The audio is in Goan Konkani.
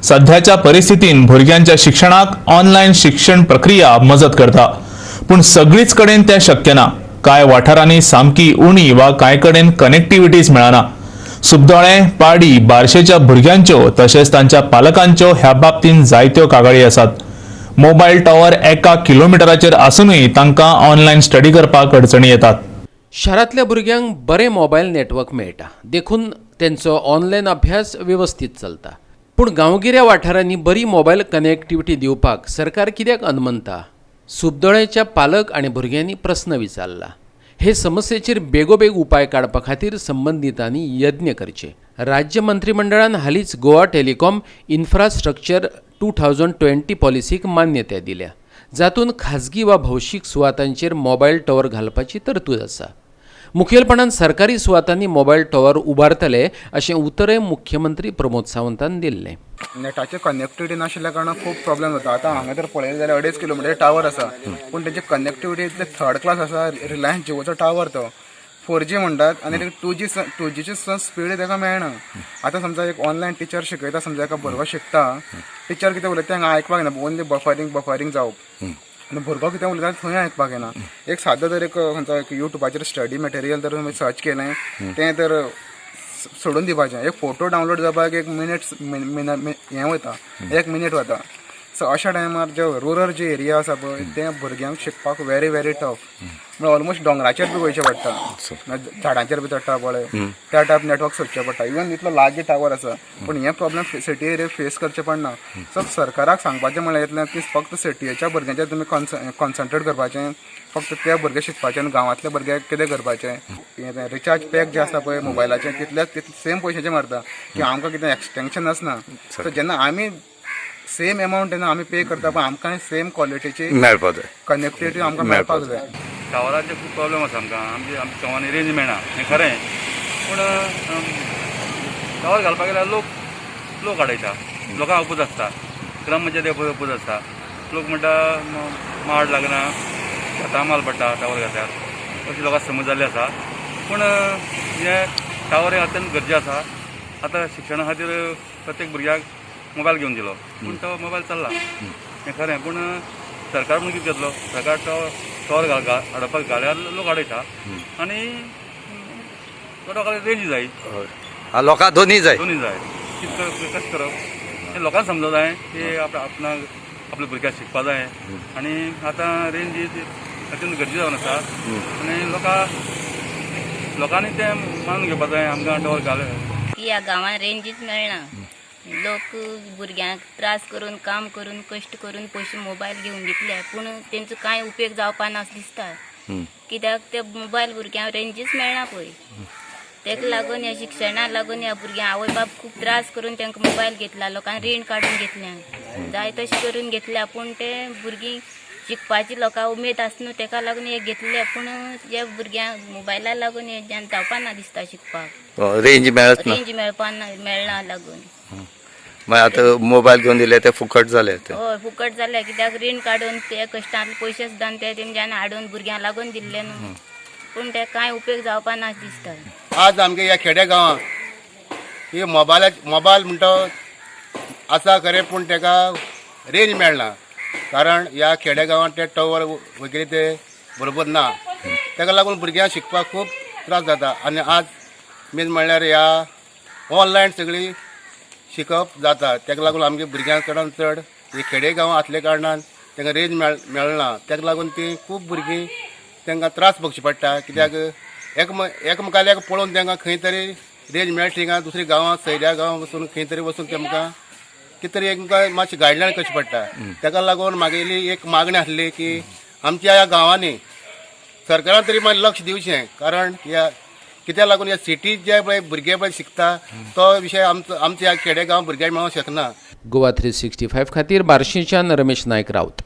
सध्याच्या परिस्थितीन भुरग्यांच्या शिक्षणाक ऑनलायन शिक्षण प्रक्रिया मजत करता, पूण सगळीच कडेन तें शक्य ना. कांय वाठारांनी सामकी उणी वा कांय कडेन कनेक्टिविटीच मेळना. सुबदोळें, पाडी, बार्शेच्या भुरग्यांच्यो तशेंच तांच्या पालकांच्यो ह्या बाबतींत जायत्यो कागाळी आसात. मोबायल टॉवर एका किलोमिटराचेर आसूनय तांकां ऑनलायन स्टडी करपाक अडचणी येतात. शारांतल्या भुरग्यांक बरें मोबायल नेटवर्क मेळटा, देखून तेंचो ऑनलायन अभ्यास वेवस्थीत चलता. पूण गांवगिऱ्या वाठारांनी बरी मोबायल कनेक्टिविटी दिवपाक सरकार कित्याक अनमनता? सुबदोळ्याच्या पालक आनी भुरग्यांनी प्रस्न विचारला. हे समस्येचेर बेगोबेग उपाय काडपा खातीर संबंदितांनी यत्न करचे. राज्य मंत्रिमंडळान हालींच गोवा टेलिकॉम इन्फ्रास्ट्रक्चर 2020 पॉलिसीक मान्यताय दिल्या, जातूंत खाजगी वा भौशीक सुवातांचेर मोबायल टॉवर घालपाची तरतूद आसा. मुखेलपणान सरकारी सुवातांनी मोबायल टॉवर उबारतले अशें उतरय मुख्यमंत्री प्रमोद सावंतान दिल्लें. नेटाचे कनेक्टिविटी नाशिल्ल्या कारणान खूब प्रॉब्लेम जाता. आतां हांगा जर पळयलें जाल्यार 2.5 किलोमिटर टावर आसा, पूण तेची कनेक्टिविटी इतले थर्ड क्लास आसा. रिलायन्स जिओचो टावर, तो 4G म्हणटात आनी 2G, 2जीची सुद्दां स्पीड ताका मेळना. आतां समजा एक ऑनलायन टिचर शिकयता, समजा एका भुरगो शिकता, टिचर कितें उलयता तें हांगा आयकपाक येना. ओनली बफरींग, बफरींग जावप आनी भुरगो कितें उलयता थंय आयकपाक येना. एक सादो जर एक खंयचो एक युट्यूबाचेर स्टडी मटेरियल जर तुमी सर्च केलें, तें तर सोडून दिवपाचें. एक फोटो डावनलोड जावपाक एक मिनिट हें वता, एक मिनीट वता. सो अशा टायमार जे रुरल जे एरिया आसा पळय, ते भुरग्यांक शिकपाक व्हेरी व्हेरी टफ. म्हळ्यार ऑलमोस्ट दोंगराचेर बी वयचें पडटा, झाडांचेर बी चडटा पळय, त्या टायप नेटवर्क सोदचें पडटा. इवन इतलो लागीं टावर आसा, पूण हें प्रॉब्लेम सिटी एरिया फेस करचें पडना. सो सरकाराक सांगपाचें म्हणल्यार इतलें की फक्त सिटीच्या भुरग्यांचेर तुमी कॉन्सन्ट्रेट करपाचें, फक्त ते भुरगे शिकपाचे आनी गांवांतले भुरगे कितें करपाचें? रिचार्ज पॅक जे आसता पळय मोबायलाचे, तितले सेम पयशाचे मारता की आमकां कितें एक्सटेंशन आसना. सो जेन्ना आमी सेम एमावंट जेन्ना आमी पे करता, पण आमकां सेम क्वॉलिटीची मेळपाक जाय. कनेक्टिविटी आमकां मेळपाक जाय. टावरांचे खूब प्रॉब्लेम आसा आमकां. आमचे आमच्या गांवांनी रेंज मेळना हें खरें, पूण टावर घालपाक गेल्यार लोक लोक आडयता. लोकांक अपोज आसता, ग्रामपंचायती अपोज आसता. लोक म्हणटा, माड लागना, शेतां माल पडटा टावर घातल्यार, अशी लोकांक समज जाल्ली आसा. पूण हें टावर हें अत्यंत गरजें आसा. आतां शिक्षणा खातीर प्रत्येक भुरग्याक मोबायल घेवन दिलो, पूण तो मोबायल चल्ला हें खरें. पूण सरकार म्हणून कितें करतलो? सरकार तो टावर घाल हाडपाक घाल्यार लोक आडयता आनी लोकांक रेंज जाय. हा, लोकांक दोनूय जाय. दोनूय जाय. कितें कशें करप हें लोकांक समजूंक जाय की आपणाक आपल्या भुरग्याक शिकपा जाय आनी आतां रेंज ही अत्यंत गरजेची जावन आसा आनी लोकांनी तें मानून घेवपा जाय, आमकां टावर घाल. की ह्या गांवांत रेंजीच मेळना. लोक भुरग्यांक त्रास करून, काम करून, कश्ट करून पयशे मोबायल घेवन दितले, पूण तेंचो कांय उपयोग जावपा ना असो दिसता. कित्याक ते मोबायल भुरग्यांक रेंजीच मेळना पळय. तेका लागून, ह्या शिक्षणाक लागून ह्या भुरग्यांक आवय बाप खूब त्रास करून तांकां मोबायल घेतला. लोकांक रीण काडून घेतल्या, जाय तशें करून घेतल्या, पूण ते भुरगीं शिकपाची लोकांक उमेद आसना न्हू, तेका लागून हे घेतले. पूण हे भुरग्यांक मोबायला लागून हे जावपा ना दिसता शिकपाक. रेंज मेळत ना. रेंज मेळपा ना, मेळना लागून. मागीर आतां मोबायल घेवन दिले ते फुकट जाले ते. हय, फुकट जालें. कित्याक रीण काडून ते कश्टांतले पयशे सुद्दां ते तेमच्यान हाडून भुरग्यांक लागून दिल्ले न्हू, पूण ते कांय उपयोग जावपा ना दिसता. आज आमगे ह्या खेड्या गांवांत ही मोबायला मोबायल म्हणटा आसा खरें, पूण तेका रेंज मेळना, कारण ह्या खेड्या गांवांत ते टॉवर वगैरे ते बरोबर ना. तेका लागून भुरग्यांक शिकपाक खूब त्रास जाता. आनी आज मेन म्हणल्यार ह्या ऑनलायन सगळी शिकप जाता. तेका लागून आमगे भुरग्यांक चडान चड हे खेडे गांव आसल्या कारणान तांकां रेंज मेळना. तेका लागून ती खूब भुरगीं तांकां त्रास भोगचे पडटा, कित्याक एकामेकाल्याक पळोवन तांकां खंय तरी रेंज मेळटा थिंगा दुसऱ्या गांवांत, सयऱ्या गांवांत वचून, खंय तरी वचून तेमकां कितें तरी एकमेकां मातशी गायडलायन करची पडटा. ताका लागून मागेली एक मागणी आसली की आमच्या ह्या गांवांनी सरकारान तरी मातशें लक्ष दिवचें, कारण ह्या कित्याक लागून ह्या सिटीत जे पळय भुरगे पळय शिकता, तो विशय आमचो आमच्या ह्या खेडे गांव भुरग्यांक मेळोंक शकना. गोवा 365 खातीर बार्शीच्यान रमेश नायक राऊत.